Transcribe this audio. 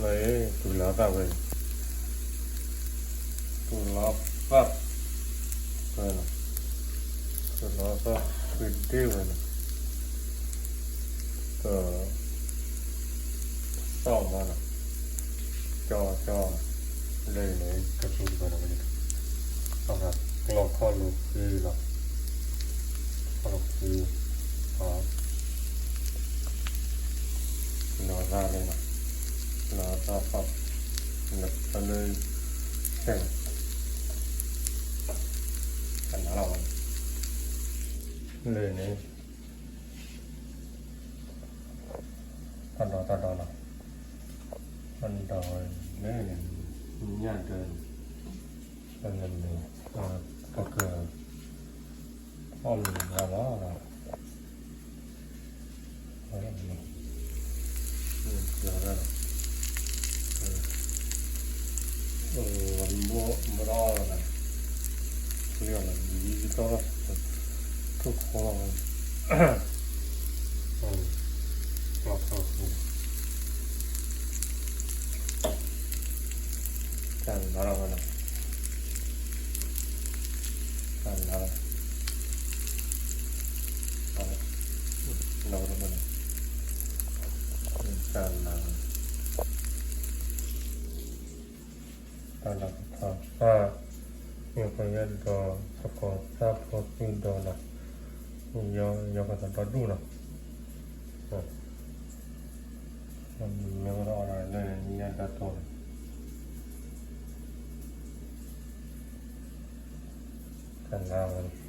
လၢ တုၤလီၤသၣ်ဝဲ, တုၤလီၤသၣ်ဝဲနီၤ, တုၤလီၤသၣ်ဖုဒ့ၣ်ဝဲနီၤ, ကစီၣ်မးနီၤ, ကၠီကၠီ, လၢန့ၣ် ကသူတပၤနီၤ, အဂၤကျီၢ်ခီၣ်လိာ်ဃံလီၤ, ခီၣ်လိာ်ဃံ, လီၤသၣ်န့ၣ်နီၤ, လီၤသၣ်ဖီၣ်, လၢ လၢ ဆဲး, ကနၣ်လီၤဝဲ, လၢန့ၣ် တၢ်ဒီးတၢ်ဒီးလီၤ, တၢ်ဒီးလၢန့ၣ် ညၣ်ဒၢန့ၣ်, လၢန့ၣ် ပက အီၣ်မ့ၤလီၤလီၤ, လီၤ, ဘိၣ်ဘိၣ်လီၤ, လီၤ, လီၤ, လီၤ, ထိၣ်ခိလီၤ, လီၤ, လီၤ, တၢ်လီၤလီၤ, တၢ်လီၤလီၤ, လီၤ, တၢ်လီၤလီၤ, တၢ်လီၤကထီၣ်သၣ်, ယကယဲၢ်ဒီးသကိးသၣ်ဖိသုဒီးလီၤ, ယကသးဒီဒူၣ်လီၤ, မ့ၢ်ဝဲဒၣ်အီၤဒီးလၢညၣ်ဒၢတိၢ်န့ၣ်, တၢ်လီၤ